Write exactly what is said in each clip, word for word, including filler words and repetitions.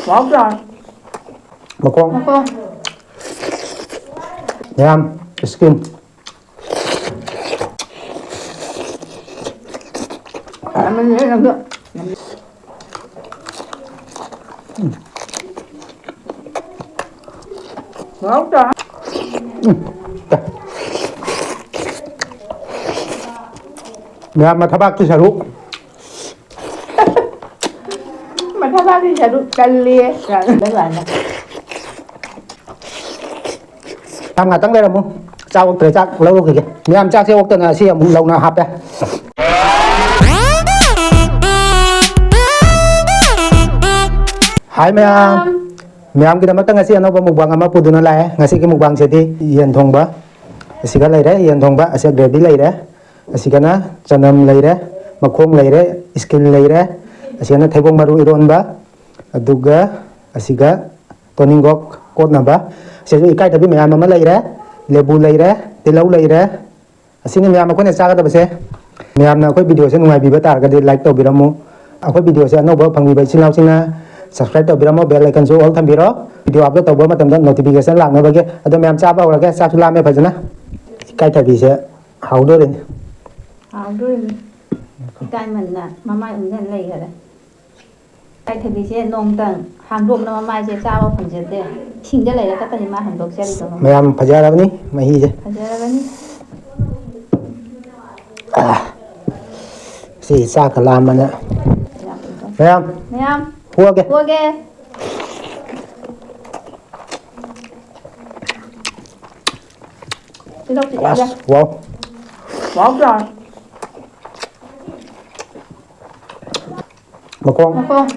ꯍꯥꯎꯇ꯭ꯔꯥ? ꯃꯈꯣꯡ꯫ ꯃꯈꯣꯡ꯫ ꯃꯌꯥꯝ, skin꯫ ꯍꯥꯎꯇ꯭ꯔꯥ? ꯃꯌꯥꯝ ꯃꯊꯕꯥꯛꯀꯤ ꯁꯔꯨꯛ꯫ ꯃꯊꯕꯥꯛꯀꯤ ꯁꯔꯨꯛ ꯀꯜꯂꯤ꯫ ꯌꯥꯝ ꯉꯥꯛꯇꯪ ꯂꯩꯔꯝꯃꯨ꯫ ꯆꯥꯛ ꯑꯣꯛꯇ꯭ꯔꯦ, ꯆꯥꯛ ꯂꯧꯔꯨꯈꯤꯒꯦ꯫ ꯃꯌꯥꯝ ꯆꯥꯛꯁꯦ ꯑꯣꯛꯇꯅ ꯑꯁꯤ ꯑꯃꯨꯛ ꯂꯧꯅ ꯍꯥꯞꯄꯦ꯫ ꯍꯥꯏ ꯃꯌꯥꯝ꯫ ꯃꯌꯥꯝꯒꯤꯗꯃꯛꯇ ꯉꯁꯤ ꯑꯅꯧꯕ mukbang ꯑꯃ ꯄꯨꯗꯨꯅ ꯂꯥꯛꯑꯦ꯫ ꯉꯁꯤꯒꯤ mukbangꯁꯤꯗꯤ ꯌꯦꯟ ꯊꯣꯡꯕ꯫ ꯑꯁꯤꯒ ꯂꯩꯔꯦ, ꯌꯦꯟ ꯊꯣꯡꯕ꯫ ꯑꯁꯤ gravy ꯂꯩꯔꯦ꯫ ꯑꯁꯤꯒꯅ ꯆꯅꯝ ꯂꯩꯔꯦ, ꯃꯈꯣꯡ ꯂꯩꯔꯦ, skin ꯂꯩꯔꯦ꯫ ꯑꯁꯤꯒꯅ ꯊꯩꯕꯣꯡ ꯃꯔꯨ ꯏꯔꯣꯟꯕ꯫ ꯑꯗꯨꯒ ꯑꯁꯤꯒ ꯇꯣꯅꯤꯡꯒꯣꯛ ꯀꯣꯠꯅꯕ꯫ ꯁꯤꯁꯨ ꯏꯀꯥꯏꯊꯕꯤ ꯃꯌꯥꯝ ꯑꯃ ꯂꯩꯔꯦ, ꯂꯦꯕꯨ ꯂꯩꯔꯦ, ꯇꯤꯜꯍꯧ ꯂꯩꯔꯦ꯫ ꯑꯁꯤꯅꯤ ꯃꯌꯥꯝ ꯑꯩꯈꯣꯏꯅ ꯆꯥꯒꯗꯕꯁꯦ꯫ ꯃꯌꯥꯝꯅ ꯑꯩꯈꯣꯏ videoꯁꯦ ꯅꯨꯡꯉꯥꯏꯕꯤꯕ ꯇꯥꯔꯒꯗꯤ like ꯇꯧꯕꯤꯔꯝꯃꯨ꯫ ꯑꯩꯈꯣꯏ videoꯁꯦ ꯑꯅꯧꯕ ꯐꯪꯕꯤꯕ ꯏꯆꯤꯜ ꯏꯅꯥꯎꯁꯤꯡꯅ subscribe ꯇꯧꯕꯤꯔꯝꯃꯣ, bell iconꯁꯨ all ꯊꯝꯕꯤꯔꯣ꯫ Video upload ꯇꯧꯕ ꯃꯇꯝꯗ notification ꯂꯥꯛꯅꯕꯒꯤ꯫ ꯑꯗꯣ ꯃꯌꯥꯝ ꯆꯥꯕ ꯍꯧꯔꯒꯦ, ꯆꯥꯛꯁꯨ ꯂꯥꯝꯃꯦ ꯐꯖꯅ꯫ ꯏꯀꯥꯏꯊꯕꯤꯁꯦ ꯍꯥꯎꯗꯣꯔꯤꯅꯤ꯫ ꯍꯥꯎꯗꯣꯔꯤꯅꯤ꯫ ꯏꯀꯥꯏꯃꯟꯅ ꯃꯃꯥꯏ ꯎꯝꯖꯟ ꯂꯩꯈꯔꯦ꯫ ꯏꯀꯥꯏꯊꯕꯤꯁꯦ ꯅꯣꯡꯇꯪ ꯍꯥꯡꯗꯣꯛꯅ ꯃꯃꯥꯏꯁꯦ ꯆꯥꯕ ꯐꯪꯖꯗꯦ꯫ ꯏꯁꯤꯡꯗ ꯂꯩꯔ ꯈꯛꯇꯅꯤ ꯃꯥ ꯍꯥꯡꯗꯣꯛꯆꯔꯤꯗꯣ꯫ ꯃꯌꯥꯝ ꯐꯖꯔꯕꯅꯤ ꯃꯍꯤꯁꯦ꯫ ꯐꯖꯔꯕꯅꯤ꯫ ꯑꯥ, ꯁꯤ ꯆꯥꯛꯀ ꯂꯥꯝꯕꯅ꯫ ꯃꯌꯥꯝ, ꯃꯌꯥꯝ, ꯃꯌꯥꯝ, ꯍꯣꯒꯦ꯫ ꯍꯣꯒꯦ꯫ ꯇꯤꯜꯍꯧ ꯆꯤꯛꯑꯒ꯫ ꯑꯁ, wow꯫ Wow ꯆꯥꯔꯦ꯫ ꯃꯈꯣꯡ꯫ ꯃꯈꯣꯡ꯫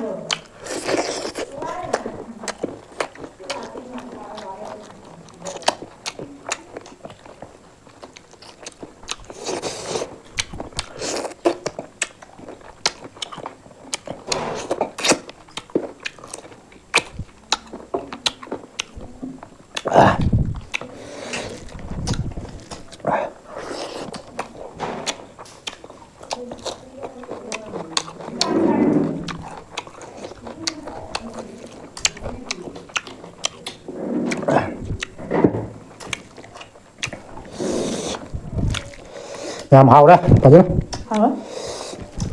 ꯌꯥꯝ ꯍꯥꯎꯔꯦ, ꯐꯖꯅ꯫ ꯍꯥꯎꯔꯦ꯫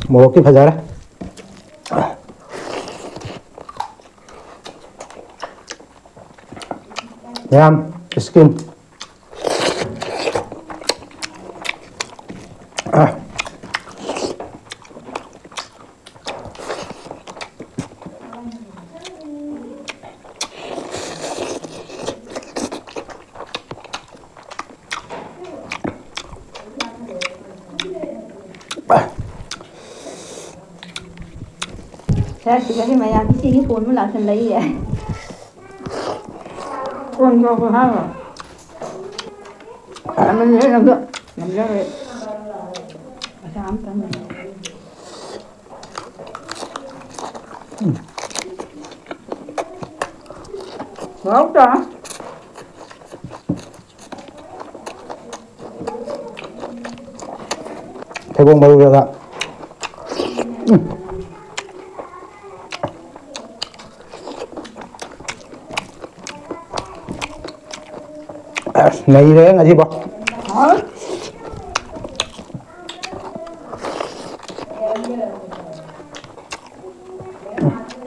ꯃꯣꯔꯣꯛꯇꯤ ꯐꯖꯔꯦ꯫ ꯃꯌꯥꯝ, ꯏꯁꯀꯤꯟ꯫ ꯈꯔ ꯁꯤꯒꯗꯤ ꯃꯌꯥꯝ ꯏꯆꯦꯒꯤ ꯐꯣꯟ ꯑꯃ ꯂꯥꯛꯁꯜꯂꯛꯏꯌꯦ꯫ ꯐꯣꯟ ꯇꯧꯕ ꯍꯥꯏꯔꯣ? ꯌꯥꯝꯃꯜꯂꯦ ꯅꯪꯁꯨ꯫ ꯉꯝꯖꯔꯣꯏ꯫ ꯄꯩꯁꯥ ꯑꯝꯇꯪ꯫ ꯃꯣꯔꯣꯛ ꯇꯧꯔꯣ꯫ ꯊꯩꯕꯣꯡ ꯃꯔꯨꯗꯒ꯫ ꯎꯝ꯫ ꯑꯁ, ꯅꯩꯔꯦ ꯉꯁꯤꯕꯣ꯫ ꯍꯥꯎ꯫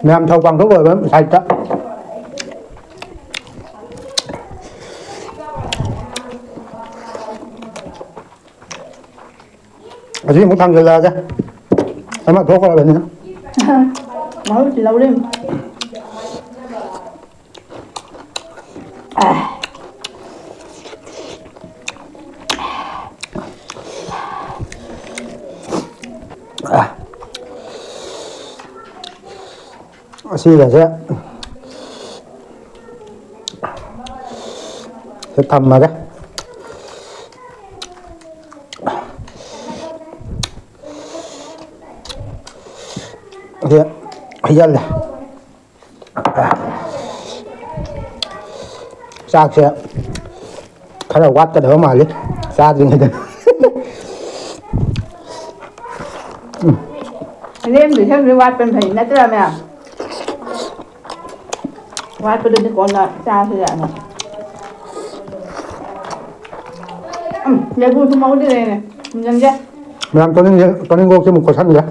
ꯃꯌꯥꯝ ꯊꯧ ꯄꯥꯡꯊꯣꯛ ꯂꯣꯏꯕ ꯁꯥꯏꯠꯇ꯫ ꯑꯁꯤ ꯑꯃꯨꯛ ꯊꯥꯡꯖꯜꯂꯛꯑꯒꯦ꯫ ꯑꯃ ꯊꯣꯛꯈ꯭ꯔꯕꯅꯤꯅ꯫ ꯃꯍꯨꯠ ꯁꯤꯜꯍꯧꯔꯤꯝ꯫ ꯑꯁꯤꯒꯁꯦ ꯁꯤ ꯊꯝꯃꯒꯦ꯫ ꯁꯤ ꯍꯩꯖꯜꯂꯦ꯫ ꯆꯥꯛꯁꯦ ꯈꯔ ꯋꯥꯠꯀꯗꯕ ꯃꯥꯜꯂꯤ ꯆꯥꯗ꯭ꯔꯤꯉꯩꯗ꯫ ꯎꯝ꯫ ꯑꯔꯦꯝꯕꯗ ꯁꯦꯝꯕꯗ ꯋꯥꯠꯄꯅ ꯐꯩ ꯅꯠꯇ꯭ꯔꯥ ꯃꯌꯥꯝ? ꯋꯥꯠꯄꯗꯨꯗꯤ ꯀꯣꯟꯅ ꯆꯥꯁꯤ ꯌꯥꯅꯤ꯫ ꯎꯝ, ꯂꯦꯕꯨ ꯊꯨꯝꯍꯧꯗ꯭ꯔꯦꯅꯦ꯫ ꯌꯦꯡꯒꯦ꯫ ꯃꯌꯥꯝ ꯇꯣꯅꯤꯡ-, ꯇꯣꯅꯤꯡꯈꯣꯛꯁꯦ ꯑꯃꯨꯛ ꯀꯣꯠꯁꯟꯒꯦ꯫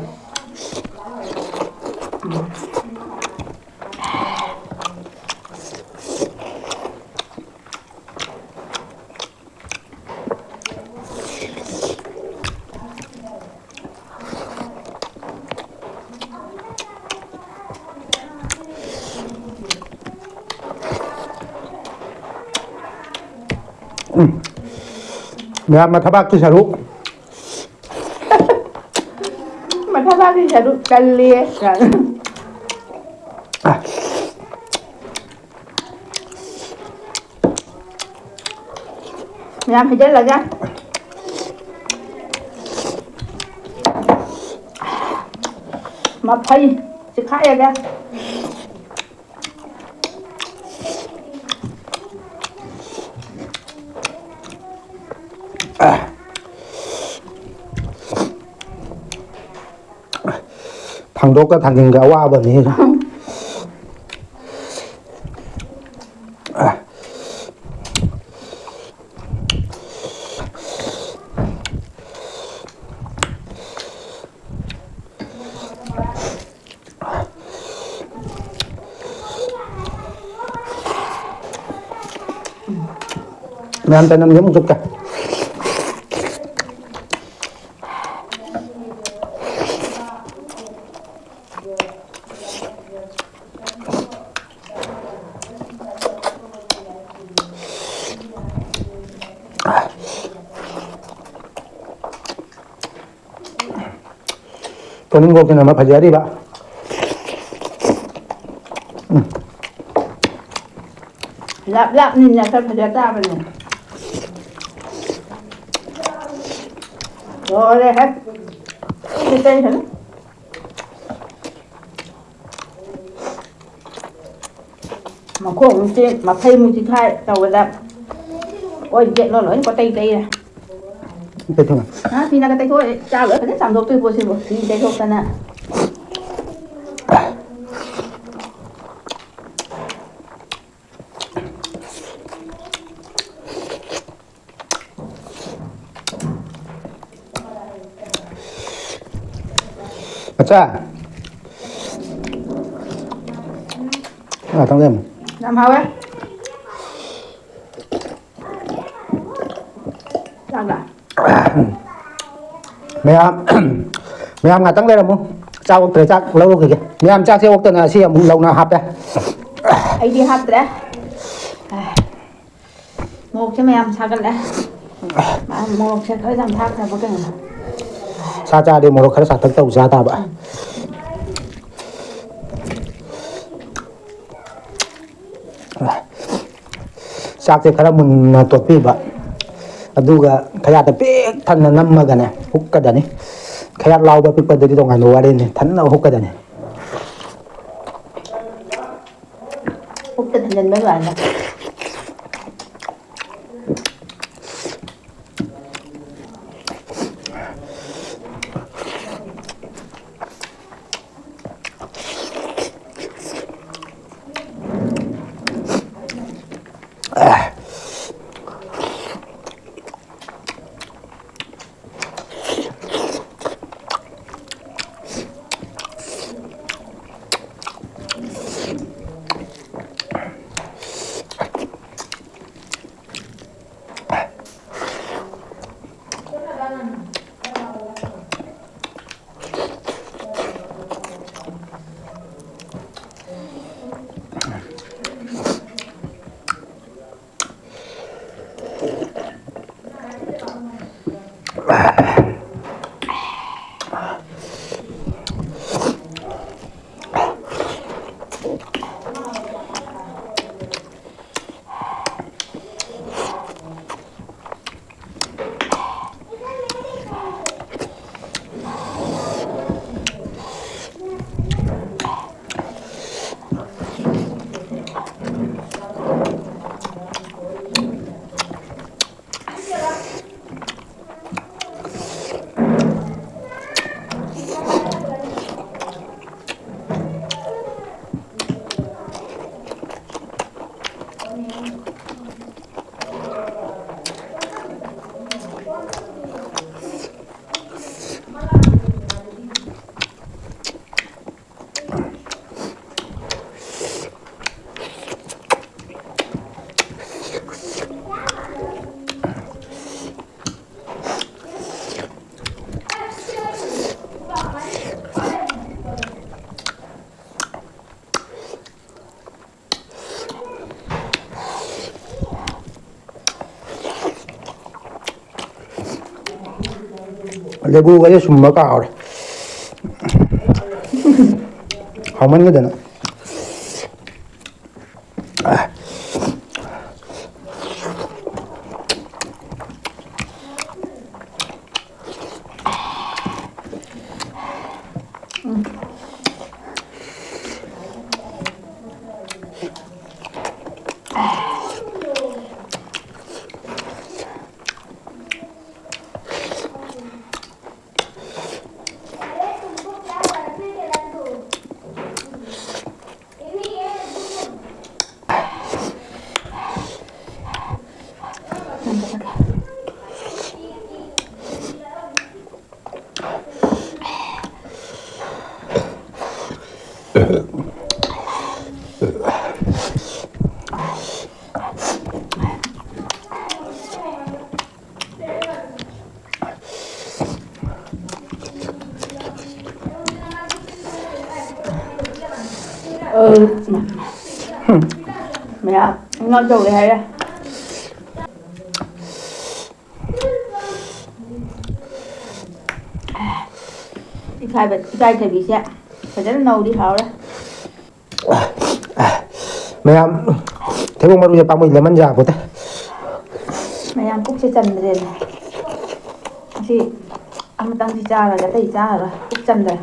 ꯎꯝ꯫ ꯃꯌꯥꯝ ꯃꯊꯕꯥꯛꯀꯤ ꯁꯔꯨꯛ꯫ ꯃꯊꯕꯥꯛꯀꯤ ꯁꯔꯨꯛ ꯀꯜꯂꯦ꯫ ꯌꯥꯝ ꯍꯩꯖꯜꯂꯒ꯫ ꯃꯐꯩ ꯆꯤꯈꯥꯏꯔꯒ꯫ ꯊꯥꯡꯗꯣꯛꯀ ꯊꯥꯡꯖꯤꯟꯒ ꯑꯋꯥꯕꯅꯤ꯫ ꯃꯌꯥꯝ ꯆꯅꯝꯁꯦ ꯑꯃꯨꯛ ꯆꯨꯞꯀꯦ꯫ ꯇꯣꯅꯤꯡꯈꯣꯛꯁꯤꯅ ꯑꯃ ꯐꯖꯔꯤꯕ꯫ ꯎꯝ꯫ ꯂꯥꯞ ꯂꯥꯞꯅꯤꯅ ꯈꯔ ꯐꯖ ꯇꯥꯕꯅꯦ꯫ ꯂꯣꯏꯔꯦꯍꯦ꯫ ꯁꯤ ꯇꯩꯁꯅꯨ꯫ ꯃꯈꯣꯡ ꯑꯃꯨꯛ ꯆꯦ-, ꯃꯐꯩ ꯑꯃꯨꯛ ꯆꯤꯈꯥꯏ ꯇꯧꯕꯗ ꯑꯣꯏ ꯌꯦꯠꯂꯣ ꯂꯣꯏ ꯀꯣꯇꯩ ꯇꯩꯔꯦ꯫ ꯇꯩꯊꯣꯛꯑꯣ꯫ ꯍꯥ, ꯐꯤꯅꯒ ꯇꯩꯊꯣꯛꯑꯦ꯫ ꯆꯥ ꯂꯣꯏ ꯐꯖꯅ ꯆꯥꯝꯊꯣꯛꯇꯣꯏ ꯄꯣꯠꯁꯤꯕꯨ ꯐꯤ ꯇꯩꯊꯣꯛꯇꯅ꯫ ꯆꯥ꯫ ꯉꯥꯛꯇꯪ ꯂꯩꯔꯝꯃꯨ꯫ ꯌꯥꯝ ꯍꯥꯎꯋꯦ꯫ ꯆꯥꯕ꯭ꯔꯥ? ꯃꯌꯥꯝ, ꯃꯌꯥꯝ ꯉꯥꯛꯇꯪ ꯂꯩꯔꯝꯃꯨ꯫ ꯆꯥꯛ ꯑꯣꯛꯇ꯭ꯔꯦ, ꯆꯥꯛ ꯂꯧꯔꯨꯈꯤꯒꯦ꯫ ꯃꯌꯥꯝ ꯆꯥꯛꯁꯦ ꯑꯣꯛꯇꯅ ꯁꯤ ꯑꯃꯨꯛ ꯂꯧꯅ ꯍꯥꯞꯄꯦ꯫ ꯑꯩꯗꯤ ꯍꯥꯞꯇ꯭ꯔꯦ꯫ ꯃꯣꯔꯣꯛꯁꯦ ꯃꯌꯥꯝ ꯁꯥꯒꯠꯂꯦ꯫ ꯃꯣꯔꯣꯛꯁꯦ ꯈꯔ ꯌꯥꯝ ꯊꯥꯛꯈ꯭ꯔꯕ ꯀꯩꯅꯣ꯫ ꯁꯥ ꯆꯥꯔꯗꯤ ꯃꯣꯔꯣꯛ ꯈꯔ ꯁꯥꯇꯛ ꯇꯧ ꯆꯥ ꯇꯥꯕ꯫ ꯆꯥꯛꯁꯦ ꯈꯔ ꯃꯨꯟꯅ ꯇꯣꯠꯄꯤꯕ, ꯑꯗꯨꯒ ꯈꯌꯥꯠꯇ ꯄꯤꯛ ꯊꯟꯅ ꯅꯝꯃꯒꯅꯦ ꯍꯨꯛꯀꯗꯅꯤ꯫ ꯈꯌꯥꯠ ꯂꯥꯎꯕ ꯄꯤꯛꯄꯗꯨꯗꯤ ꯇꯣꯉꯥꯟꯕ ꯋꯥꯔꯤꯅꯤ, ꯊꯟꯅ ꯍꯨꯛꯀꯗꯅꯤ꯫ ꯄꯨꯛꯇ ꯊꯟꯖꯟꯕꯩ ꯋꯥꯅꯤꯗ꯫ ꯂꯦꯕꯨꯒꯁꯦ ꯁꯨꯝꯕ ꯀꯥꯎꯔꯦ꯫ ꯍꯥꯎꯃꯟꯒꯤꯗꯅ꯫ ꯃꯌꯥꯝ ꯉꯥ ꯇꯧꯒꯦ ꯍꯥꯏꯔꯦ꯫ ꯏꯀꯥꯏꯕ-, ꯏꯀꯥꯏꯊꯕꯤꯁꯦ ꯐꯖꯅ ꯅꯧꯔꯤ, ꯍꯥꯎꯔꯦ꯫ ꯃꯌꯥꯝ, ꯊꯩꯕꯣꯡ ꯃꯔꯨꯁꯦ ꯄꯥꯝꯃꯨꯏ, ꯂꯦꯃꯟ ꯌꯥꯄꯣꯠꯇꯦ꯫ ꯃꯌꯥꯝ ꯄꯨꯛꯁꯦ ꯆꯟꯗ꯭ꯔꯦꯅꯦ꯫ ꯑꯁꯤ ꯑꯃꯇꯪꯗꯤ ꯆꯥꯔꯒ ꯑꯇꯩ ꯆꯥꯔꯔꯣꯏ, ꯄꯨꯛ ꯆꯟꯗ꯭ꯔꯦ꯫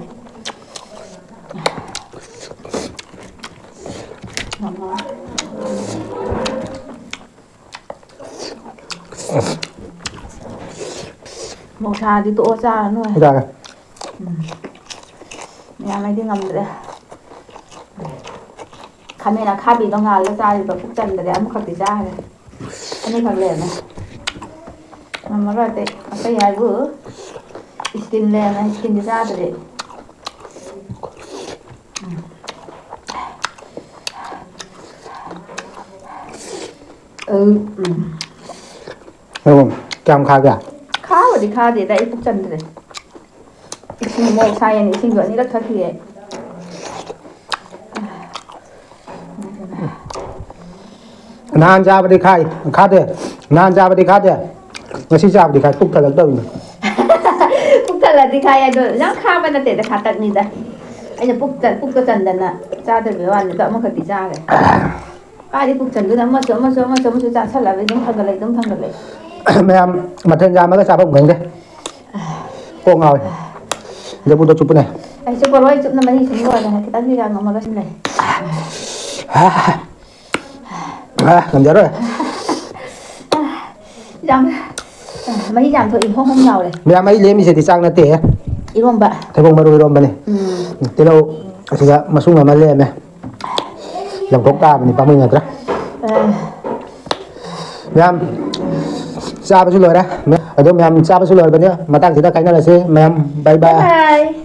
ꯃꯣꯛꯁꯥꯗꯤ ꯇꯣꯛꯑꯣ, ꯆꯥꯔꯅꯨ꯫ ꯌꯥꯔꯦ꯫ ꯎꯝ꯫ ꯃꯌꯥꯝ ꯑꯩꯗꯤ ꯉꯝꯗ꯭ꯔꯦ꯫ ꯈꯥꯃꯦꯟ ꯑꯈꯥꯕꯤꯗꯣ ꯉꯥꯜꯂ ꯆꯥꯔꯤꯕ ꯄꯨꯛ ꯆꯟꯗ꯭ꯔꯦ, ꯑꯃꯈꯛꯇꯤ ꯆꯥꯈ꯭ꯔꯦ꯫ ꯑꯅꯤꯈꯛ ꯂꯩꯔꯝꯃꯦ꯫ ꯉꯝꯃꯔꯣꯏ ꯑꯇꯩ꯫ ꯑꯇꯩ ꯍꯥꯏꯕꯨ ꯏꯁꯀꯤꯟ ꯂꯩꯔꯝꯃꯦ, ꯏꯁꯀꯤꯟꯗꯤ ꯆꯥꯗ꯭ꯔꯦ꯫ ꯎꯝ꯫ ꯎꯝ꯫ ꯑꯣ, ꯀꯌꯥꯝ ꯈꯥꯒꯦ? ꯈꯥꯕꯨꯗꯤ ꯈꯥꯗꯦꯗ, ꯑꯩ ꯄꯨꯛ ꯆꯟꯗ꯭ꯔꯦ꯫ ꯏꯁꯤꯡ ꯃꯣꯔꯣꯛ ꯁꯥꯏꯌꯦꯅ ꯏꯁꯤꯡꯗꯣ ꯑꯅꯤꯔꯛ ꯊꯛꯈꯤꯌꯦ꯫ ꯅꯍꯥꯟ ꯆꯥꯕꯗꯤ ꯈꯥꯏ, ꯈꯥꯗꯦ꯫ ꯅꯍꯥꯟ ꯆꯥꯕꯗꯤ ꯈꯥꯗꯦ꯫ ꯉꯁꯤ ꯆꯥꯕꯗꯤ ꯈꯥꯏ, ꯄꯨꯛ ꯊꯜꯂꯛꯇꯕꯅꯤ꯫ ꯈꯜꯂꯗꯤ ꯈꯥꯏ ꯑꯗꯣ ꯌꯥꯝ ꯈꯥꯕ ꯅꯠꯇꯦꯗ, ꯈꯥꯇꯛꯅꯤꯗ꯫ ꯑꯩꯅ ꯄꯨꯛꯇ-, ꯄꯨꯛꯇ ꯆꯟꯗꯅ ꯆꯥꯗꯕꯩ ꯋꯥꯅꯤꯗ, ꯑꯃꯈꯛꯇꯤ ꯆꯥꯈ꯭ꯔꯦ꯫ ꯀꯥꯏꯗꯤ ꯄꯨꯛ ꯆꯟꯗꯣꯏꯅꯣ? ꯑꯃꯁꯨ, ꯑꯃꯁꯨ, ꯑꯃꯁꯨ, ꯑꯃꯁꯨ ꯆꯥꯁꯜꯂꯕ ꯑꯗꯨꯝ ꯊꯟꯒꯠꯂꯛꯏ, ꯑꯗꯨꯝ ꯊꯟꯒꯠꯂꯛꯏ꯫ ꯃꯌꯥꯝ ꯃꯊꯦꯜ ꯌꯥꯝꯃꯒ ꯆꯥꯐꯝ ꯈꯪꯗꯦ꯫ ꯀꯣꯛ ꯉꯥꯎꯋꯦ꯫ ꯂꯐꯨꯗꯣ ꯆꯨꯞꯄꯅꯦ꯫ ꯑꯩꯁꯨ ꯕꯣꯔꯣꯏ ꯆꯨꯞꯅ ꯃꯍꯤ ꯁꯨꯝ ꯂꯣꯏꯔꯦ꯫ ꯈꯤꯇꯪꯗꯤ ꯌꯥꯝ ꯉꯝꯃꯒ ꯁꯨꯝ ꯂꯩ꯫ ꯍꯥ꯫ ꯑ, ꯉꯝꯖꯔꯣꯏ꯫ ꯌꯥꯝ, ꯃꯍꯤ ꯌꯥꯝ ꯊꯣꯛꯏ, ꯍꯣꯝ ꯍꯣꯝ ꯂꯥꯎꯔꯦ꯫ ꯃꯌꯥꯝ, ꯑꯩ ꯂꯦꯝꯃꯤꯁꯤꯗꯤ ꯆꯥꯛ ꯅꯠꯇꯦꯍꯦ꯫ ꯏꯔꯣꯝꯕ꯫ ꯊꯩꯕꯣꯡ ꯃꯔꯨ ꯏꯔꯣꯝꯕꯅꯤ꯫ ꯎꯝ꯫ ꯇꯤꯜꯍꯧ ꯑꯁꯤꯗ ꯃꯁꯨꯡ ꯑꯃ ꯂꯦꯝꯃꯦ꯫ ꯂꯪꯊꯣꯛ ꯇꯥꯕꯅꯤ, ꯄꯥꯝꯃꯨꯏ ꯅꯠꯇ꯭ꯔꯥ? ꯑ꯫ ꯃꯌꯥꯝ, ꯆꯥꯕꯁꯨ ꯂꯣꯏꯔꯦ꯫ ꯑꯗꯣ ꯃꯌꯥꯝ, ꯆꯥꯕꯁꯨ ꯂꯣꯏꯔꯕꯅꯤ꯫ ꯃꯇꯥꯡꯁꯤꯗ ꯀꯥꯏꯅꯔꯁꯤ꯫ ꯃꯌꯥꯝ, bye bye꯫ Bye bye꯫